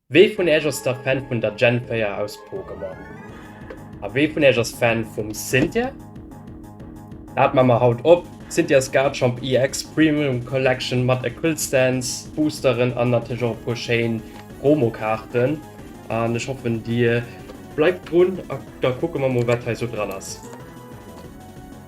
Wee vun äech ass da Fan vun der Gen 4 aus Pokémon? A wee vun äech ass Fan vum Cynthia? Dat man mer haut op, Cynthia's Garchomp EX Premium Collection mat Acrylstands, Boosteren an natierlech och e puer schéin Promokaarten. An ech hoffen dir bleift drun a da kucke mer mol wat hei sou dran ass.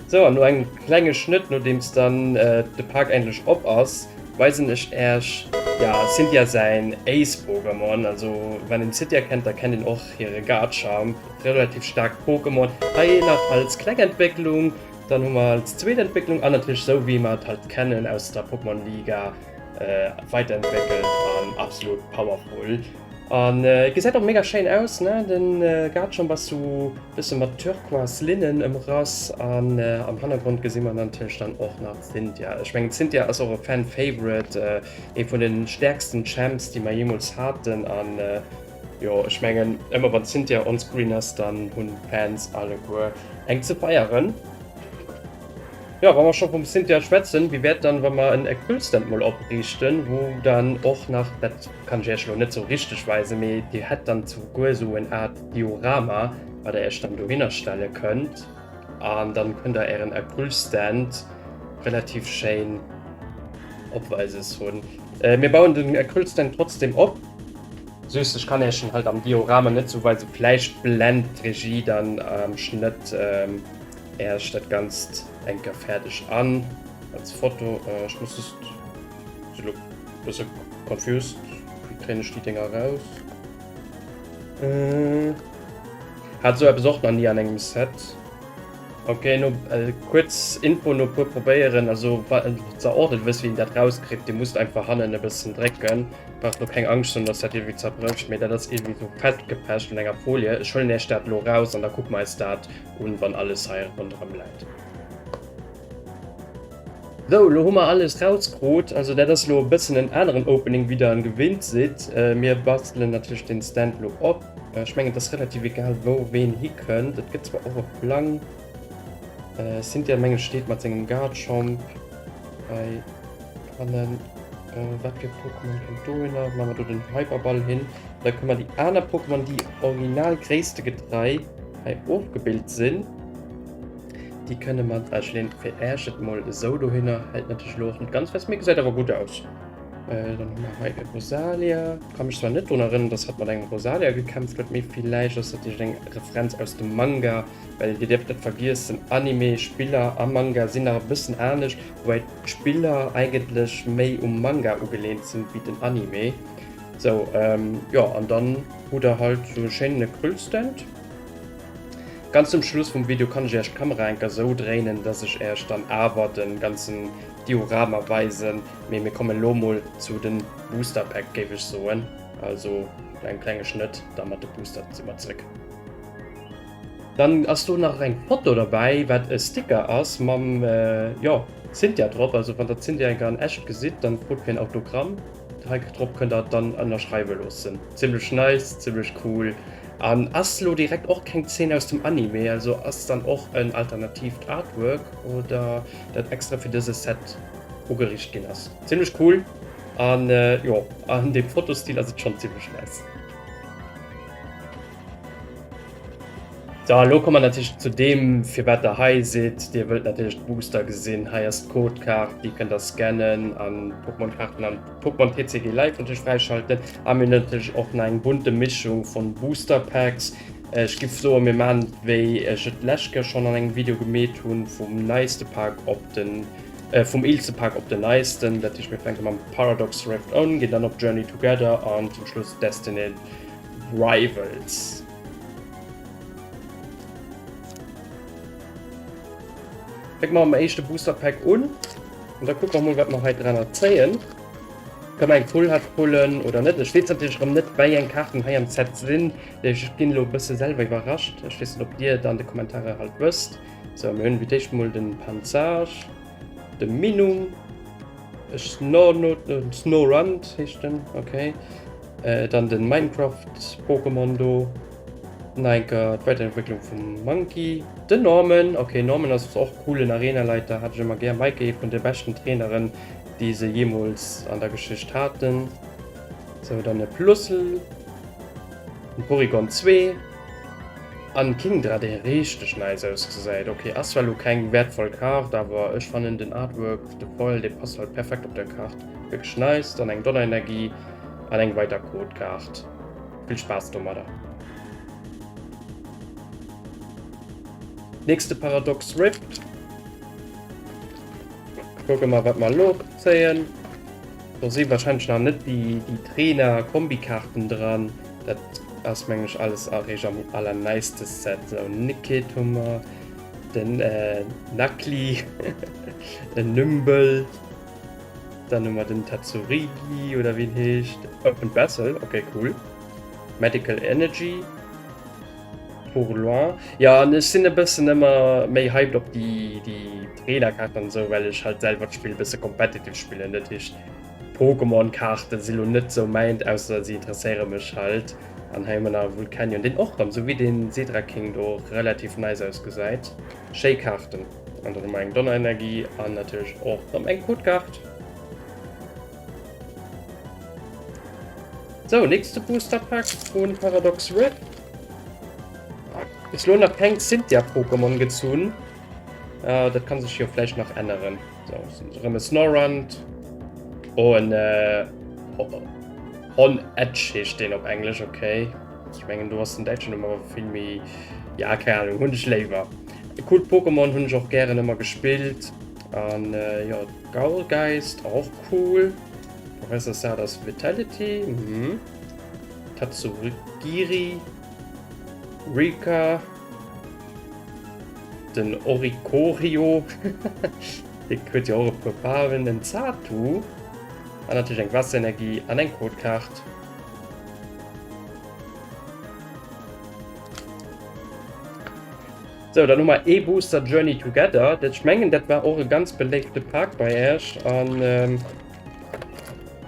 Sou, an no engem klenge Schnëtt, nodeems dann de Pak endlech op ass, weisen ech äerch, ja, Cynthia säin Ace-Pokémon. Also, wann een Cynthia kennt, da kennt een och hire Garchomp, relativ staarkt Pokémon. Hei nach als kleng Entwécklung, dann hu mer als zweet Entwécklung an natierlech sou wéi mer et halt kennen aus der Pokémon Liga weiderentwéckelt an absolut powerful. An gesäit och mega schéin aus ne, den Garchomp ass sou bësse mat turquoise Linnen ëmrass an am Hannergrond gesi mer natierlech dann och nach d'Cynthia. Ech mengen d'Cynthia ass och e Fan Favorite, ee vun den stäerksten Champs déi mer jeemools haten an jo ech mengen ëmmer wann d'Cynthia on screen ass dann hunn d'Fans alleguer eng ze feieren. Jo, wa mer scho vum Cynthia schwätzen, wéi wäert dann, wa mer en Acrylstand mol opriichten, wou dann och nach, dat kann ech Iech elo net sou richteg weisen, mee Dir hätt dann souguer sou en Art Diorama, wat Der Iech dann dohinner stelle kënnt an dann kënnt Der Ären Acrylstand relativ schéin opweises hunn. Mir bauen den Acrylstand trotzdem op. Süß, ech kann Iech en halt am Diorama net sou weisen, vläicht blend d'Regie dann am Schnëtt Äerch dat ganzt eng Kéier fäerdeg an als Foto. Ech muss just si lo bësse confused, wéi kréien ech déi Dénger eraus? Hat esou eppes och nach ni an engem Set. Ok, no kuerz Info no puer probéieren, also wann der och net wësst wéi een dat rauskritt, dir musst einfach hannen e bëssen drécken. Braucht lo keng Angscht hunn, dass dat iergendwéi zerbrécht, mee dat ass iergendwéi sou festgepecht un enger Folie. Ech huelen iech dat lo raus an da kucke mer eis dat un wann alles hei ronderëm läit. Sou, lo hu mer alles rauskrut. Also dat ass lo e bëssen en aneren Opening wéi der en gewinnt sidd. Mir bastelen natierlech den Stand lo op. Ech mengen et ass relativ egal wou ween hikënnt. Et gëtt zwar och e Plang. Cynthia mengen steet mat sengem Garchomp hei hannen. Wat fir Pokémon kënnt dohinner? Maache mer do den Hyperball hin. Da kënne mer déi aner Pokémon, déi original gréisstegetrei hei ofgebild sinn, déi kënne mer, ech leen fir Äech et mol esou dohinner, hält natierlech elo och net ganz fest, mee gesäit awer gutt aus. Dann hu mer hei e Rosalia, ka mech zwar net drun erënneren, dass hatt mat engem Rosalia gekämpft huet, mee villäicht ass dat iergendeng Referenz aus dem Manga, well dir dierft net vergiessen, Anime, Spiller a Manga sinn nach e bëssen anescht, woubäi d'Spiller eigentlech méi um Manga ugeleent sinn wéi den Anime. Sou, jo, an dann hutt der halt sou e schéinen Acrylstand. Ganz zum Schluss vum Video kann ech iech d'Kamera enker sou dréinen, dass ech iech dann awer den ganzen Diorama weisen, mee mir kommen elo mol zu den Booster Pack géif ech soen. Also en klenge Schnëtt, da mat de Booster si mer zréck. Dann ass do nach eng Foto derbäi, wat e Sticker ass mam, jo, Cynthia drop. Also wann der d'Cynthia enker an echt gesitt, dann frot fir en Autogramm. Hei drop kënnt der et dann ënnerschreiwe loossen. Zimlech nice, zimlech cool an ass lo direkt och keng Szene aus dem Anime, also ass dann och en alternativt Artwork oder dat extra fir dëse Set ugeriicht ginn ass. Zimlech cool an jo an dem Fotostil ass et schonn zimlech nice. So, elo komme mer natierlech zu deem, firwat der hei sidd. Dir wëllt natierlech d'Booster gesinn. Hei ass d'Codekaart, déi kënnt der scannen an d'Pokémon-Kaarten an Pokémon TCG Live natierlech fräischalten. A mir hunn natierlech och nach eng bunte Mischung von Booster Packs. Ech giff soen, mir maachen et wéi ech et d'lescht Kéier schonn an engem Video gemeet hunn, vum neiste Pak op den, vum eelste Pak op den neisten. Dat heescht, mir fänke mam Paradox Rift un, ginn dann op Journey Together an zum Schluss Destined Rivals. Fänke mer mam éischte Booster Pack un. An da kucke mer mol, wat mer hei dranner zéien. Kënne mer eng Full Art pullen oder net? Ech weess natierlech erëm net, wéi eng Kaarten hei am Set sinn. Ech ginn elo e bësse selwer iwwerrascht. Ech weess net, ob dir et an de Kommentarer halt wësst. Sou, mir hunn fir d'éischt mol den Pansage, de Minun, e Snorunt heescht den, okay. Dann den Minecraft Pokémon do. Nach enker d'Weiterentwécklung vum Monkey. Den Norman, ok Norman ass och coolen Arenaleiter, hat ech ëmmer gär. Mike ee vun de beschten Traineren déi se jeemools an der Geschicht haten. Sou dann e Plusle. En Porygon 2 an Kingdra dee richteg nice ausgesäit. Ok ass zwar lo keng wertvoll Kaart awer ech fannen den Artwork, de Foil dee passt halt perfekt op der Kaart. Wierklech nice. Dann eng Donnerenergie an eng weider Codekaart. Vill Spaass domadder. Nächste Paradox Rift. Kucke mer wat mer elo zéien. Do si wahrscheinlech nach net déi déi Trainer-Kombikaarten dran. Dat ass mengen ech alles eréischt am allerneiste Set. Sou Nickit hu mer, den Nacli, en Nümbel, dann hu mer den Tatsurigi oder wéi en heescht. Oh en Bessel, okay cool. Medical Energy. Pour loin. Jo an ech sinn e bëssen ëmmer méi hyped op déi déi Trainerkaarten an esou, well ech halt selwer d'Spill e bësse competitive spillen. Dat heescht Pokémon-Kaarte si lo net sou mäint, ausser si interesséiere mech halt. An hei hu mer nach e Vulcanion, deen och rëm, sou wéi den Zedra King do, relativ nice ausgesäit. Schéi Kaarten. An dann hu mer eng Donnerenergie an natierlech och rëm eng Codekaart. Sou, nächste Booster Pack vun Paradox Rift. Bis lo nach keng Cynthia-Pokémon gezunn. Äh, dat kann sech jo vläicht nach änneren. So, rëm e Snorunt. Oh, en äh, Hon Edge heescht deen op Englesch, okay. Ech mengen, do ass den däitschen Numm awer vill méi. Ja, keng Ahnung, hunn ech léiwer. E coolt Pokémon hunn ech och gären ëmmer gespillt. An äh, jo, Gaulgeist, och cool. Professor Sadas Vitality, mhm. Tatsugiri, Rika, den Oricorio, dee huet jo och e puer Faarwen, den Zatu an natierlech eng Wasserenergie an eng Codekaart. Sou, dann hu mer ee Booster Journey Together. Dat, ech mengen, dat war och e ganz beléifte Pak bei Äech. An ähm,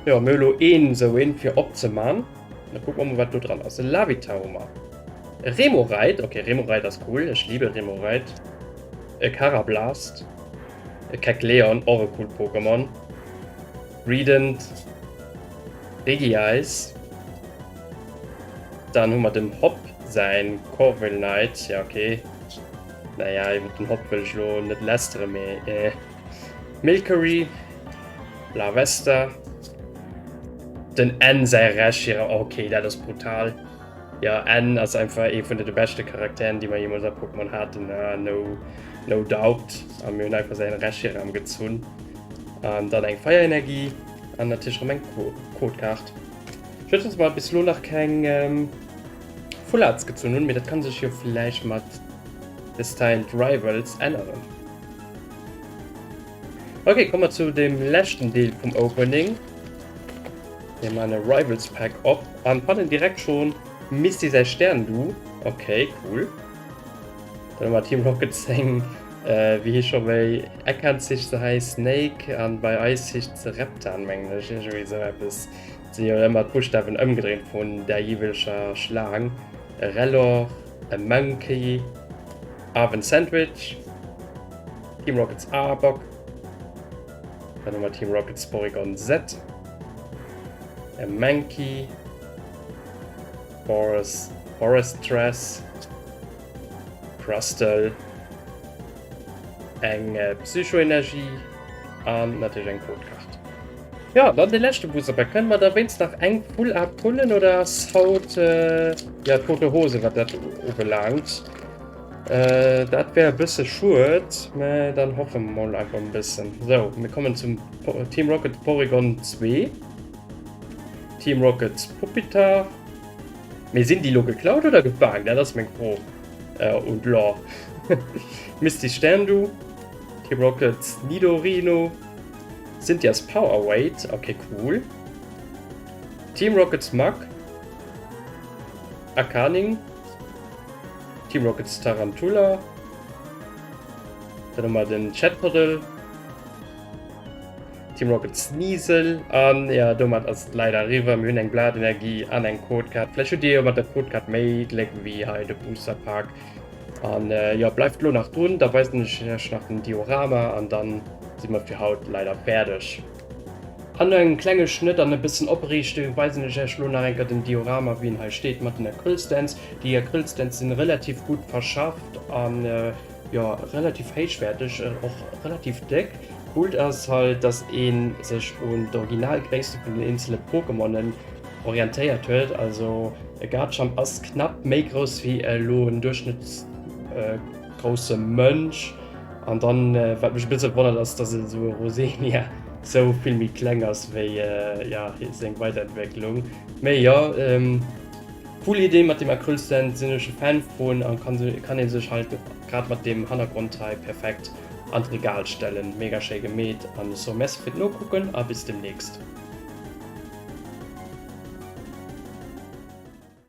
jo, mir hu lo een esou een fir opzeman. Da kucke mer mol, wat do dran ass. E Lavita hu mer. E Remoraid, okay, Remoraid ass cool, ech liebe Remoraid. E Karablast. E Kecleon, och e coolt Pokémon. Greedent. Regice. Dann hu mer dem Hop säin Corviknight. Ja, okay. Naja, iwwer den Hop wëll ech lo net lästere, mee eh. Milcery, Larvesta, den N säi Reshiram. Okay, dat ass brutal. Ja, N ass einfach ee vun de beschte Charakteren, déi mer jeemools a Pokémon haten. No, no doubt. A mir hunn einfach säin Reshiram gezunn. An dann eng Feierenergie an natierlech erëm eng Codekaart. Schued dass mer bis elo nach keng Full Arts gezunn hunn, mee dat kann sech jo vläicht mat Destined Rivals änneren. Ok, komme mer zu dem leschten Deel vum Opening. Mir man e Rivals Pack op an fannen direkt schon Misty säi Sterndu. Ok, cool. Dann hu mer Team Rocket seng, wéi heescht scho méi, Ekans heescht se hei, Snake an bei eis heescht se Reptan mengen ech, iergendwéi esou eppes. Sinn jo ëmmer d'Buschtawen ëmgedréint vun där jeeweileger Schlaang. E Rellor, e Mankey, Arven Sandwich, Team Rockets Arbok, dann hu mer Team Rockets Porygon Z, e Mankey, Forest, Forestress, Crustle, eng Psychoenergie an natierlech eng Codekaart. Jo, dann de leschte Booster Pack. Kënnen mer da wéinst nach eng Full Art pullen oder ass haut ja tote Hose wat dat ubelaangt? Dat wär e bësse schued, mä dann hoffe mer mol einfach e bëssen. Sou, mir kommen zum Team Rocket Porygon 2. Team Rocket Pupitar. Mee sinn déi lo geklaut oder gefaang? Dat ass meng Fro un d'Lore. Misty Sterndu, Team Rocket Nidorino, Cynthia's Power Weight, ok cool. Team Rockets Muk, Akaning, Team Rockets Tarantula, dann hu mer den Chatpoddle, Team Rocket Sneasel an ja domat ass et leider eriwwer. Mir hunn eng Blatenergie an eng Codekaart. Vläicht hutt Dir jo mat der Codekaart méi Gléck wéi hei de Booster Pak. An jo bleift elo nach drun, da weisen ech iech nach den Diorama an dann si mer fir haut leider fäerdeg. An no engem klenge Schnëtt an e bëssen Opriichtung weisen ech iech lo nach eng Kéier den Diorama wéi en hei steet mat den Acrylstands. Déi Acrylstands sinn relativ gutt verschafft an jo relativ héichwäerteg, och relativ déck. Cool ass halt dass een sech un d'Originalgréisste vun den eenzele Pokémonen orientéiert huet, also e Garchomp ass knapp méi grouss wéi elo en duerchschnëttsgrousse Mënsch. An dann, wat mech e bësse wonnert, ass, dass esou e Rosenia sou vill méi kleng ass wéi ja, seng Weiderentwécklung. Mee jo, cool Idee mat dem Acrylstand, sinn ech e Fan vun an kann, kann ee sech halt grad mat deem Hannergrond hei perfekt an d'Regal stellen. Mega schéi gemeet an ech soe Merci fir d'Nokucken a bis demnächst.